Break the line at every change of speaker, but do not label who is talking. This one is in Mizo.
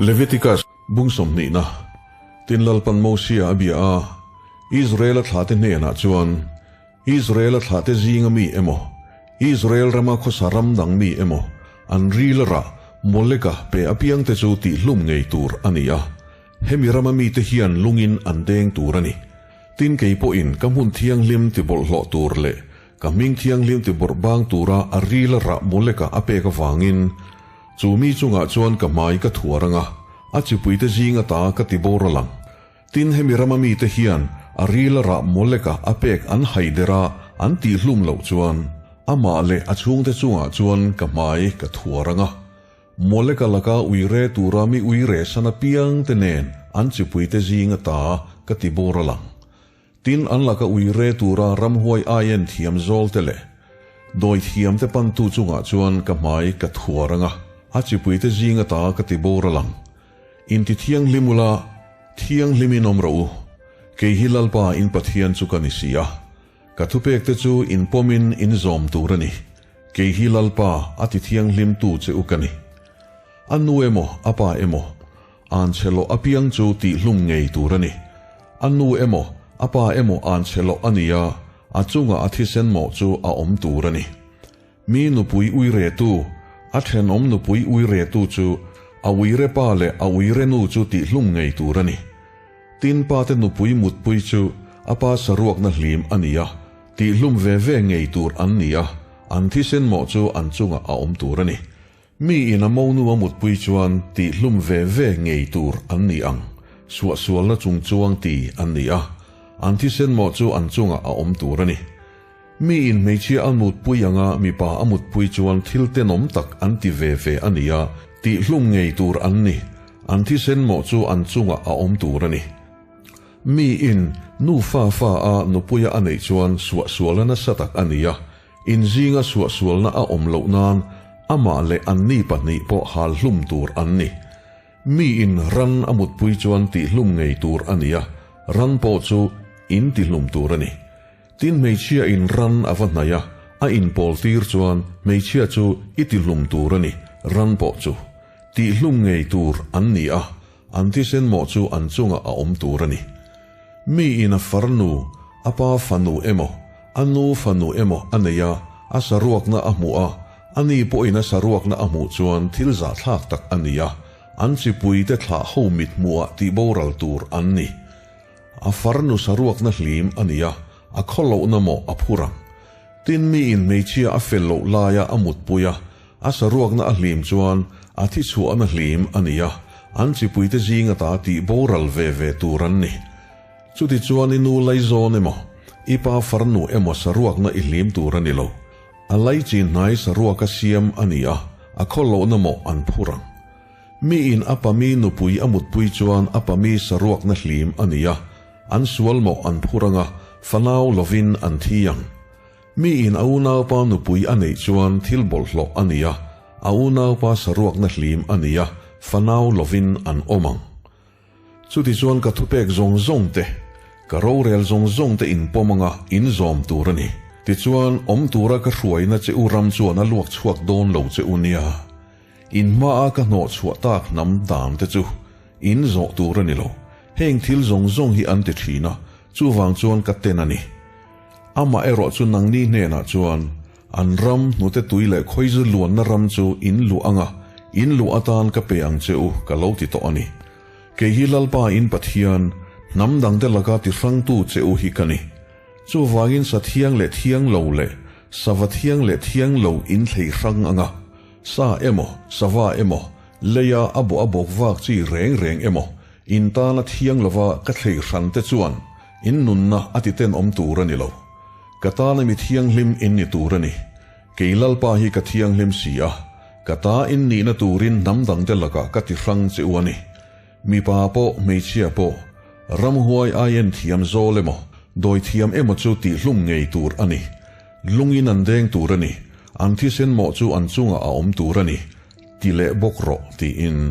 Leviticus bung sawmhnihna tin Lalpan Mosia a bia a, Israela thlahte hnenah chuan, Israela thlahte zinga mi emaw, Israel rama khawsa ram dang mi emaw, an ril a rah Moleka pe apiangte chu tihhlum ngei tur a ni a, hemi rama mite hian lungin an deng tur a ni. Tin kei pawhin ka hmun thianghlim tibawlhhlawh tur leh ka hming thianghlim tibawrh bang tura a ril a rah Moleka a pek avangin chu mi chungah chuan ka hmai ka thuar anga a chipuite zing ata ka tibawr a lang. Tin hemi rama mite hian a ril a rah Moleka a pek an haider a an tihhlum loh chuan amah leh a chhungte chungah chuan ka hmai ka thuar anga Moleka laka uire tura mi uire san apiang te nen an chipuite zing ata ka ti bawr a lang. Tin, an laka uire tura ramhuai aien thiam zawl te leh dawi thiam te pantu chungah chuan ka hmai ka thuar anga a chipuite zing ata ka ti bawr a lang. Inti thianghlim ula, thianghlim in awm rawh u. Kei hi Lalpa in Pathian chu ka ni si a. Ka thupekte chu in pawmin in zawm tur a ni. Kei hi Lalpa, a ti thianghlimtu che u ka ni. A nu emaw, a pa emaw, an chhe loh apiang chu tihhlum ngei tur a ni. A nu emaw, a pa emaw an chhe loh a ni a, a chungah a thisen mawh chu a awm tur a ni. Mi nupui uiretu, a thenawm nupui uiretu chu a uire pa leh a uire nu chu tihhlum ngei tur a ni. Tin pate nupui mutpui chu a pa saruakna hlim a ni a, tihhlum ve ve ngei tur an ni a, an thisen mawh chu an chungah a awm tur a ni. Mi in a monu a mutpui chuan tihhlum ve ve ngei tur an ni ang, suahsualna chungchuang ti an ni a, an thisen mawh chu an chungah a awm tur a ni. Mi in hmeichhia a mutpui anga mipa a mutpui chuan thil tenawm tak an ti ve ve a ni a, tihhlum ngei tur an ni. An thisen mawh chu an chungah a awm tur a ni. Mi in nu fa fa a nupuia a neih chuan suahsualna nasa tak a ni a, inzinga suahsualna a awm loh nan amah leh anni pahnih pawh hal hlum tur an ni. Mi in ran a mutpui chuan tihhlum ngei tur a ni a, ran pawh chu in tihlum tur a ni. Tin hmeichhia in ran a va hnaih a, a inpawl tir chuan hmeichhia chu i tihlum tur a ni, ran pawh chu. Tihlum ngei tur an ni a, an thisen mawh chu an chungah a awm tur a ni. Mi in a farnu, a pa fanu emaw, a nu fanu emaw a nei a, a saruakna a hmuh a, a ni pawhin a saruakna a hmuh chuan thil zahthlak tak a ni a, an chipuite thlah ho mithmuhah tihboral tur an ni. A farnu saruakna hlim a ni a, a khawlohna mawh a phur ang. Tin miin hmeichhia a fel loh laia a mutpui a, a saruakna a hlim chuan a thi chhuahna hlim a ni a, an chipuite zing ata tih boral ve ve tur an ni. Chutichuan i nu laizawn emaw, i pa farnu emaw saruakna i hlim tur a ni lo. A laichin hnai saruaka siam a ni a, a khawlohna mawh an phur ang. Mi in a pami nupui a mutpui chuan a pami saruakna hlim a ni a, an sual mawh an phur anga, fanau lovin an thi ang. Mi in a unaupa nupui a neih chuan thil bawlhhlawh a ni a, a unaupa saruakna hlim a ni a, fanau lovin an awm ang. Chutichuan ka thupek zawng zawng te, ka rorel zawng zawng te in pawm anga in zawm tur a ni. Tichuan, awm tura ka hruaina che u ram chuan a luak chhuak dawn lo che u nia. In hmaa ka hnawh chhuah tak hnam dan te chu in zawh tur a ni lo. Heng thil zawng zawng hi an ti thin a, chuvang chuan ka ten a ni. Amah erawh chu nangni hnenah chuan an ram hnute tui leh khawizu luanna ram chu in luah anga in luah atan ka pe ang che u ka lo ti tawh a ni. Kei hi Lalpa in Pathian, hnam dangte laka ti hrangtu che u hi ka ni. Chuvangin sa thiang leh thiang lo leh sava thiang leh thiang lo in thlei hrang anga Sa emaw, sava emaw, leia a bawh a bawk vak chi reng reng emaw, in tana thiang lova ka thlei hran te chuan in nunna a ti tenawm tur a ni lo. Ka tana mi thianghlim in ni tur a ni. Kei Lalpa hi ka thianghlim si a, ka ta in nihna turin hnam dangte lakah ka ti hrang che u a ni. Mipa pawh, hmeichhia pawh, ramhuai aien thiam zawl emaw, dawi thiam emaw chu tihhlum ngei tur a ni. Lungin an deng tur a ni, an thisen mawh chu an chungah a awm tur a ni, ti leh bawk rawh, tiin.